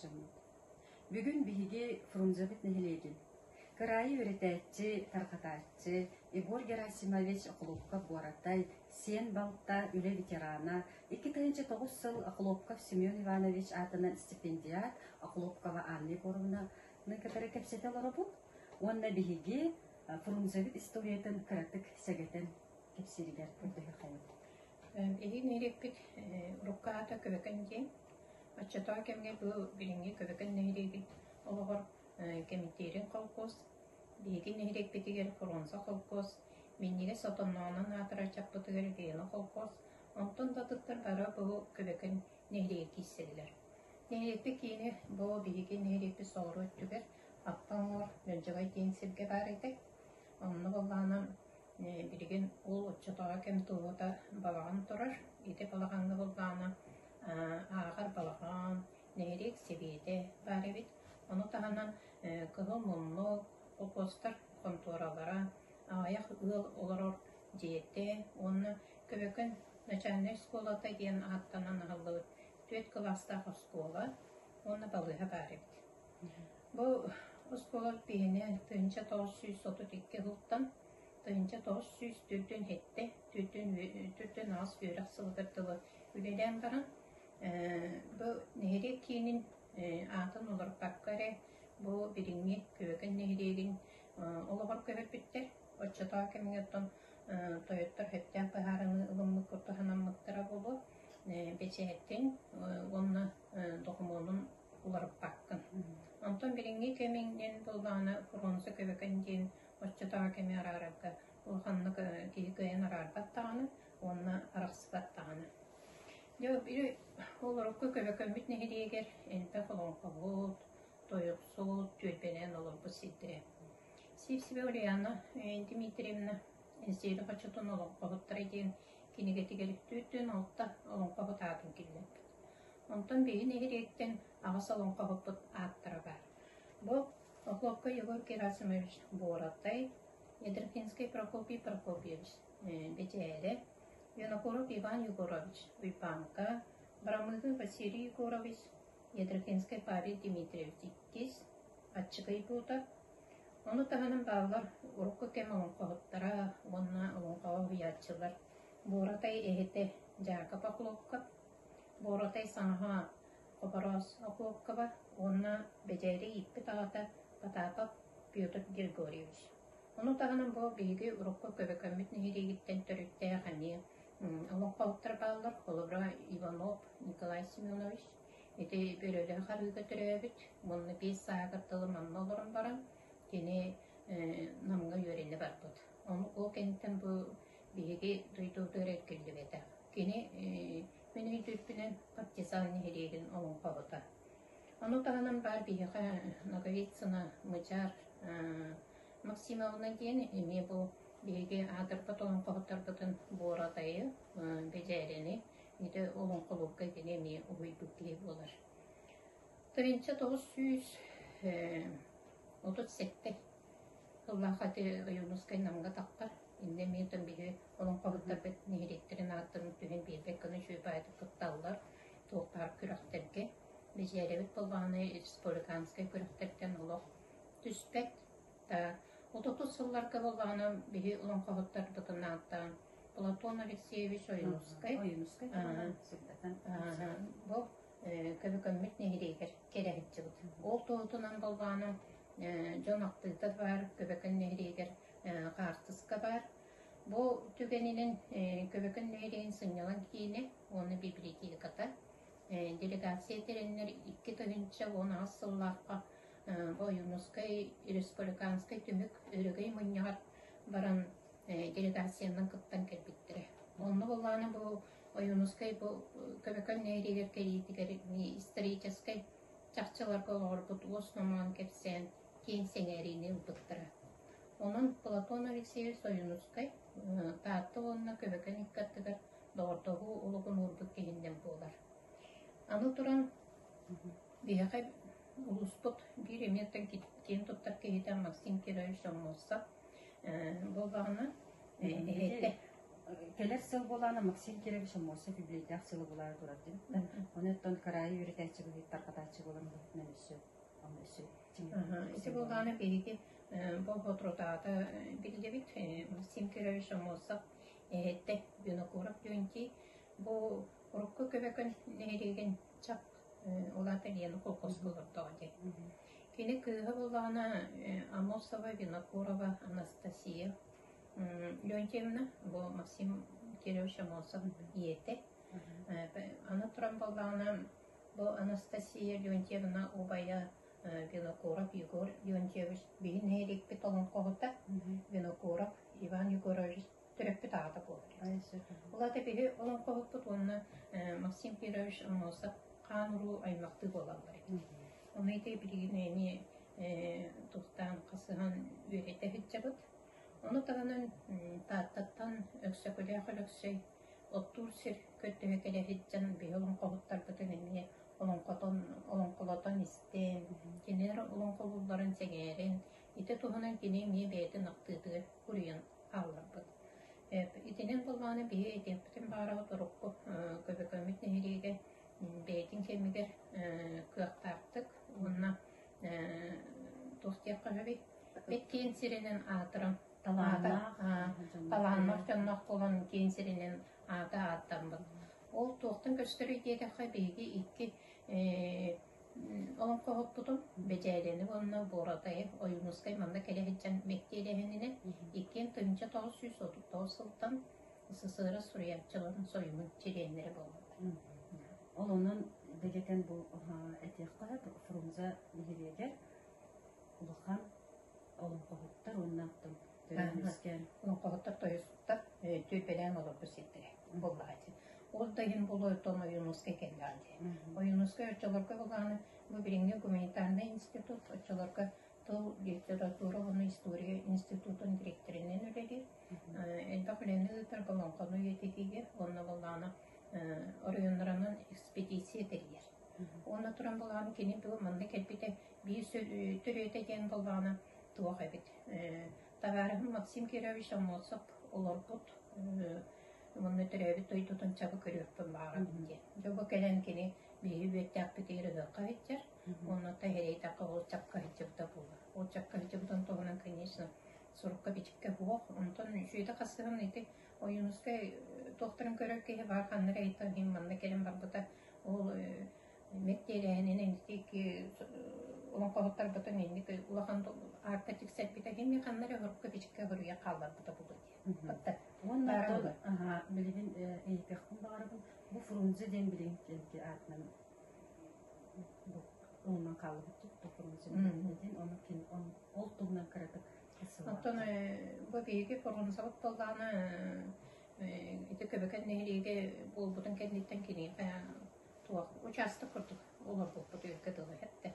дьоммут! Бүгүн биһиги Фрунзебит нэһилиэгин кыраайы үөрэтээччи, тарҕатааччы Егор Герасимович Охлопков-Буоратай сиэн балта, үлэ ветерана, 2009 сыл Охлопков Семен Иванович аатынан стипендиат Охлопкова Анна Егоровнаны кытары кэпсэтэ олоробут уонна биһиги Фрунзебит историятын кыратык сэгэтэн кэпсииригэр көрдөһүөххэйиҥ. Эһиги нэһилиэкпит урукку аата Көбөкөн диэн. Оччотооҕу кэмҥэ бу билиҥҥи Көбөкөн нэһилиэгин олоҕор Кэмитиэрин холкуос, биһиги нэһилиэкпитигэр Фрунзе холкуос, минньигэс отонноонон аатырар чаппытыгар Лена холкуос, онтон да атыттар бары бу Көбөкөн нэһилиэгэр киирсэллэр. Нэһилиэкпит киинэ бу биһиги нэһилиэкпит соҕуруу өттүгэр Аппа уҥуор Мөлдьөгөй диэн сиргэ баар этэ. Онно буоллаҕына Билигин ол оччотооҕу кэм туоһута балаҕан турар. Ити балаҕаҥҥа буоллаҕына ааҕар балаҕан, нэһилиэк сэбиэтэ баар эбит. Ону таһынан кыһыл муннук, холкуостар хонтуоралара, аҕыйах ыал олорор дьиэтэ уонна Көбөкөн начальнай оскуолата диэн ааттанан аһыллыбыт түөрт кылаастаах оскуола уонна балыыһа баар эбит. Бу оскуола биһиэнэ 1932 сылтан 1947 48 үөрэх сылыгар дылы үлэлээн баран, бу нэһилиэк киинин аатын уларыппакка эрэ бу билиҥҥи Күөкэн нэһилиэгин олоҕор көһөрбүттэр. Оччотооҕу кэмҥэ оттон тойоттор сөптөөх быһаарыныы ылыммыт курдук санаммыттара буолуо. Бэчээтин уонна докумуонун уларыппаккын. Онтон билиҥҥи кэмиҥ буоллаҕына Фрунзе Көбөкөн диэн оччотооҕу кэми араарарга улаханнык киһи кыайан араарбат даҕаны уонна арахсыбат даҕаны. Дьэ, били олорукка Көбөкөммүт нэһилиэгэр элбэх олоҥхоһут, тойуксут, түөлбэлээн олорбут сирдэрэ. Сивцева Ульяна Дмитриевна Энсиэли хочотун олоҥхоһуттара диэн кинигэтигэр 46 олоҥхоһут аатын киллэрбит. Онтон биһи нэһилиэктэн аҕыс олоҥхоһуппут ааттара баар. Бу Охлопко Егор Герасимович Буоратай, Ядрихинский Прокопий Прокопьевич Бэдьээлэ, Винокуров Иван Егорович Уйбаанка, Барамыгин Василий Егорович, Ядрихинский Павел Дмитриевич иккис, Аччыгый Буутап. Ону таһынан бааллар урукку кэм олоҥхоһуттара уонна олоҥхоҕо уһуйааччылар Буоратай эһэтэ Дьаакап Охлопков, Буоратай саҥаһа Хобороос Охлопкова уонна Бэдьээри ииппит аҕата Потапов Петр Григорьевич. Ону таһынан бу биһиги урукку Көбөкөммүт нэһилиэгиттэн төрүттээх эмиэ олоҥхоһуттар бааллар. Холобура, Иванов Николай Семенович ити Бөрөлөөх арыыга төрөөбүт уонна 5 сааһыгар дылы манна олорон баран кини Намҥа үөрэнэ барбыт. Ону ол кэнниттэн бу биһиги дойдубутугар эргиллибэтэх. Кини мин өйдүүрбүнэн партизан нэһилиэгин олоҥхоһута. Ону таһынан баар биһиэхэ Ноговицына Мычаар Максимовна диэн эмиэ бу биһиги аатырбыт олоҥхоһуттарбытын Буоратайы, Бэдьээрэни ити олоҥхолуурга кини эмиэ уһуйбут киһи буолар. 1937 сыллаах ити Ойуунускай Намҥа таххар Иннэ эмиэ оттон биһи олоҥхоһуттарбыт нэһилиэктэрин ааттарын түһэн биэрбэт гына үчүгэй баайдык кытталлар, туох баар күрэхтэргэ. Бэдьээрэбит буоллаҕына республиканскай күрэхтэртэн олох түспэт. Отутус сылларга буоллаҕына биһи олоҥхоһуттарбытын ааттаан Платон Алексеевич Ойуунускай Ойуунускай туһунан сырдатан бу Көбөкөммүт нэһилиэгэр кэлэ сылдьыбыт. Ол туоһутунан буоллаҕына дьон ахтыыта баар Көбөкөн нэһилиэгэр хаартыска баар. Бу түгэнинэн Көбөкөн нэһилиэгин сынньалаҥ киинэ уонна библиотеката делегация тэриннэр 2018 сыллаахха Ойуунускай республиканскай түмүк өрөгөй мунньаҕар баран делегациянан кыттан кэлбиттэрэ. Онно буоллаҕына бу Ойуунускай бу Көбөкөн нэһилиэгэр кэлиитигэр историческай чахчыларга олоҕурбут уос номоҕун кэпсээн киэҥ сэҥээриини ылбыттара. Онон Платон Алексеевич Ойуунускай Таатта уонна Көбөкөн икки аттыгар доҕордоһуу олугун уурбут киһиннэн буолар. Аны туран, биһиэхэ улууспут биир эмиэ киэн туттар киһитэ Максим Кирович Аммосов буоллаҕына, эһэтэ. Кэлэр сыл буолаана Максим Кирович Аммосов юбилейдаах сыла буолаары турар диэбиттэр. Ону оттон кыраайы үөрэтээччи быһыыт тарҕатааччы буолан быһыытынан өссө ону өссө Ити буолаана биһиги бу соторутааҕыта биллибит Максим Кирович Аммосов эһэтэ Винокуров Леонтий бу урукку Көбөкөн нэһилиэгин чап улаата Лена колхозка олордоҕо дии. Кини кыыһа буоллаҕына Аммосова Винокурова Анастасия Леонтьевна, бу Максим Кирович Аммосов ийэтэ. Аны туран буоллаҕына бу Анастасия Леонтьевна убайа Винокуров Егор Леонтьевич биһи нэһилиэкпит олоҥхоһута Винокуров Иван Егорович төрөппүт аҕата буолар. Ол аата биһи олоҥхоһуппут уонна Максим Кирович Аммосов хаан уруу аймахтыы буолаллар эбит. Ону ити билигин эмиэ тустаан хасыһан үөрэтэ сылдьабыт. Ону таһынан Тааттаттан Өксөкүлээх Өлөксөй оттуур сир көрдөһө кэлэ сылдьан биһи олоҥхоһуттарбытын эмиэ олоҥхотон олоҥхолотон истэн, кинилэр олоҥхолуулларын сэҥээрэн, ити туһунан кини эмиэ бэйэтин ахтыытыгар суруйан хаалларбыт. Итинэн буоллаҕына биһи этиэхпитин баҕарабыт урукку Көбөкөммүт нэһилиэгэ бэйэтин кэмигэр кыахтаахтык уонна туох диэххэ сөбүй бэт киэн сиринэн аатыран талааннаах дьонноох буолан киэн сиринэн аата ааттаммыт. Ол туохтан көстөрүй диэтэххэ биһиги икки олоҥхоһуппутун Бэдьээлэни уонна Буоратайы Ойуунускай манна кэлэ сылдьан мэктиэлэһининэ иккиэн 1939 сылтан СССР суруйааччыларын сойууһун чилиэннэрэ буолаллар. Ол онон дэгэтэн бу этиэххэ сөп Фрунзе нэһилиэгэр улахан олоҥхоһуттар уонна оттон төрөөн-үөскээн Олоҥхоһуттар тойуктар түөлбэлээн олорбут сирдэрэ буоллаҕа ити. Ол да иһин буолуо оттон Ойуунускай кэллэҕэ дии. Ойуунускай оччолорго буоллаҕына бу билиҥҥи гуманитарнай институт оччолорго тыл, литература уонна история институтун дириэктэринэн үлэлиир. Элбэх үлэни ыытар олоҥхону үйэтитиигэ уонна буоллаҕына оройуоннаранан экспедиция тэрийэр. Уонна туран буоллаҕына кини бу манна кэлбитэ биир төрүөтэ диэн буоллаҕына туох эбит табаарыһым Максим Кирович Аммосов олорбут уонна төрөөбүт дойдутун чабы көрүөхпүн баҕарабын диэн. Дьэ бу кэлэн кини биһиги үөттээхпитигэр ыһыахха сылдьар, уонна тэһэрэйтэххэ ол чапка сылдьыбыта буолар. Ол чапка сылдьыбытын туһунан, конечно, сурукка-бичиккэ суох. Онтон үчүгэйдик хасыһан ити Ойуунускай туохтарын көрөр киһи баар ханна эрэ ыйытан иһин манна кэлэн барбыта. Ол мэктиэлээһининэн ити олоҥхоһуттарбытын инник улахан аакка тиксэрбитэ кими ханна эрэ сурукка-бичиккэ суруйа хаалларбыта буолуо диэн. Батта. Уонна билигин ыйытыахпын баҕарабын. Бу Фрунзе диэн билигин аатынан бу ылынан хаалбыт бу Фрунзе диэн ону ол туһунан кыратык Оттон бу биһиги Фрунзебыт буоллаҕына ити Көбөкөн нэһилиэгэ буолбутун кэнниттэн киниэхэ туох учаастак курдук олорбуппут үөргэ дылы эттэ.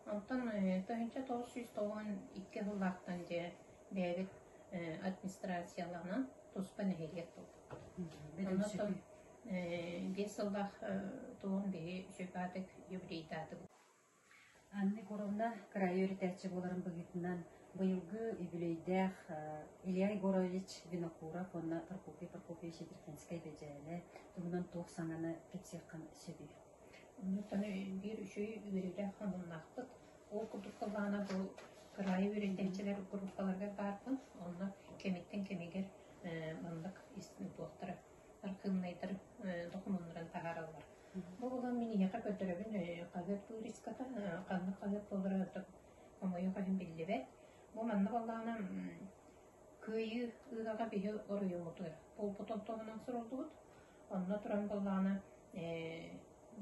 Онтон 1992 сыллаахтан дьэ бэйэбит администрацияланан туспа нэһилиэк буолбуппут. Онон 5 сыллаах тугун биһи үчүгэй юбилейдаатыбыт. Анна Егоровна кыраайы үөрэтээччи буоларын быһыытынан быйылгы үбүлүөйдээх Илья Егорович Винокуров уонна Прокопий Прокопьевич Едрихинскэй-Бэдьээлэ туһунан туох саҥаны кэпсиэххин сөбүй? Оннуттан биир үчүгэй үөрүүлээх хомуннаахпыт. Ол курдук буоллаҕына бу кыраайы үөрэтээччилэр группаларыгар баарбын. Онно кэмиттэн кэмигэр маннык туохтара архыымнайдар докумуоннарын таһаараллар. Бу буолан мин эйиэхэ көрдөрөбүн хаһыат вырезката, ханнык хаһыат буолара хомойуох иһин биллибэт. Бу манна буоллаҕына Кыайыы ыһыаҕа биһи оройуоммутугар буолбутун туһунан суруллубут. Онно туран буоллаҕына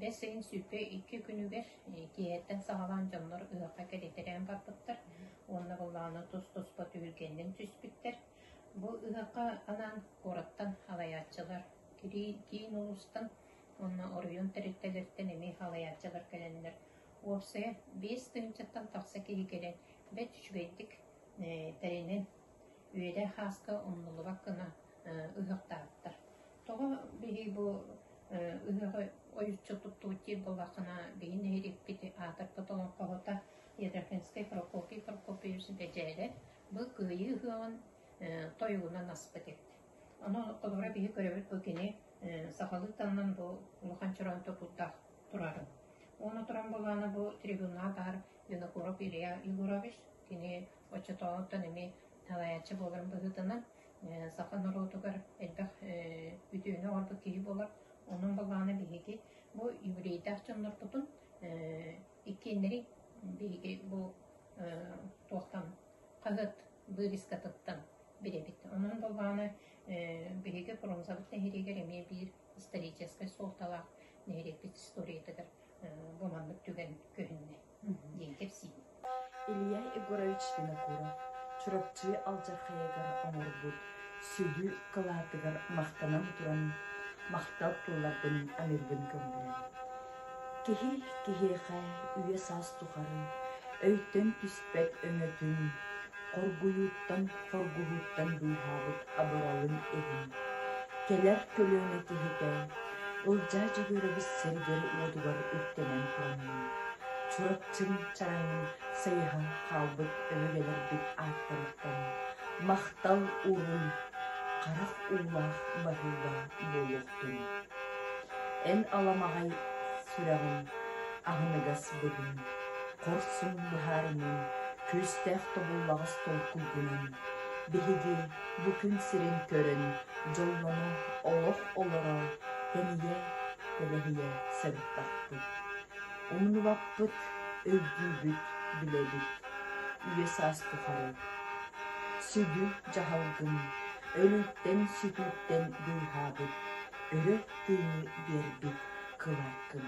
бэс ыйын 22 күнүгэр киэһэттэн саҕалаан дьоннор ыһыахха кэлитэлээн барбыттар уонна буоллаҕына тус-туспа түһүлгэннэн түспүттэр. Бу ыһыахха анаан куораттан халайааччылар киин улуустан уонна оройуон тэрилтэлэриттэн эмиэ халайааччылар кэлэннэр уопсайа 5 тыһыынчаттан тахса киһи кэлэн бэрт үчүгэйдик тэринэн үөдэй хааска умнуллубат гына ыһыахтаабыттар. Тоҕо биһи бу ыһыаҕы ойуччу туттубут диир буоллаххына, биһи нэһилиэкпит аатырбыт олоҥхоһута Едрохинскай Прокопий Прокопьевич Бэдьээлэ бу Кыайыы ыһыаҕын тойугунан аспыт эбит. Ону холобура биһи көрөбүт бу кини сахалыы таҥнан бу улахан чороон тутуурдаах турарын. Уонна туран буоллаҕына бу трибунал баар Винокуров Илья Егорович кини оччотооҕуттан эмиэ салайааччы буоларын быһыытынан саха норуотугар элбэх үтүөнү оҥорбут киһи буолар. Онон буоллаҕына биһиги бу юбилейдаах дьоннорбутун иккиэннэри биһиги бу туохтан хаһыат вырезкатыттан билэбит. Онон буоллаҕына биһиги Фрунзабыт нэһилиэгэр эмиэ биир историческай суолталаах нэһилиэкпит историятыгар бу маннык түгэн көһүннэ диэн кэпсиибин. Илья Егорович Винокуров Чурапчы алдьархайыгар оҥорбут сүдү кылаатыгар махтанан туран махтал тылларбын аныырбын көҥүллээн. Киһи киһиэхэ үйэ-саас тухары өйтөн түспэт өҥөтүн, хоргуйууттан хоргуһууттан быыһаабыт абыралын иһин, кэлэр көлүөнэ киһитэ Ылдьаа Дьөгүөрэбис сиригэр-уотугар үктэнэн тураммын, Чурапчым чараҥын сайыһан хаалбыт өбүгэлэрбит ааттарыттан махтал уруй, харах уулаах баһыыба буолуохтун. Эн аламаҕай сүрэҕиҥ аһыныгас быһыыҥ, хорсун быһаарыныыҥ, күүстээх тобуллаҕас толкуйгунан биһиги бу күн сирин көрөн дьоллоно олох олоро тэнийэ тэлэһийэ сырыттахпыт. Умнубаппыт, өйдүүбүт, билэбит үйэ-саас тухары. Сүдү дьаһалгын өлүүттэн-сүтүүттэн быыһаабыт, өрө тыыны биэрбит кылааккын.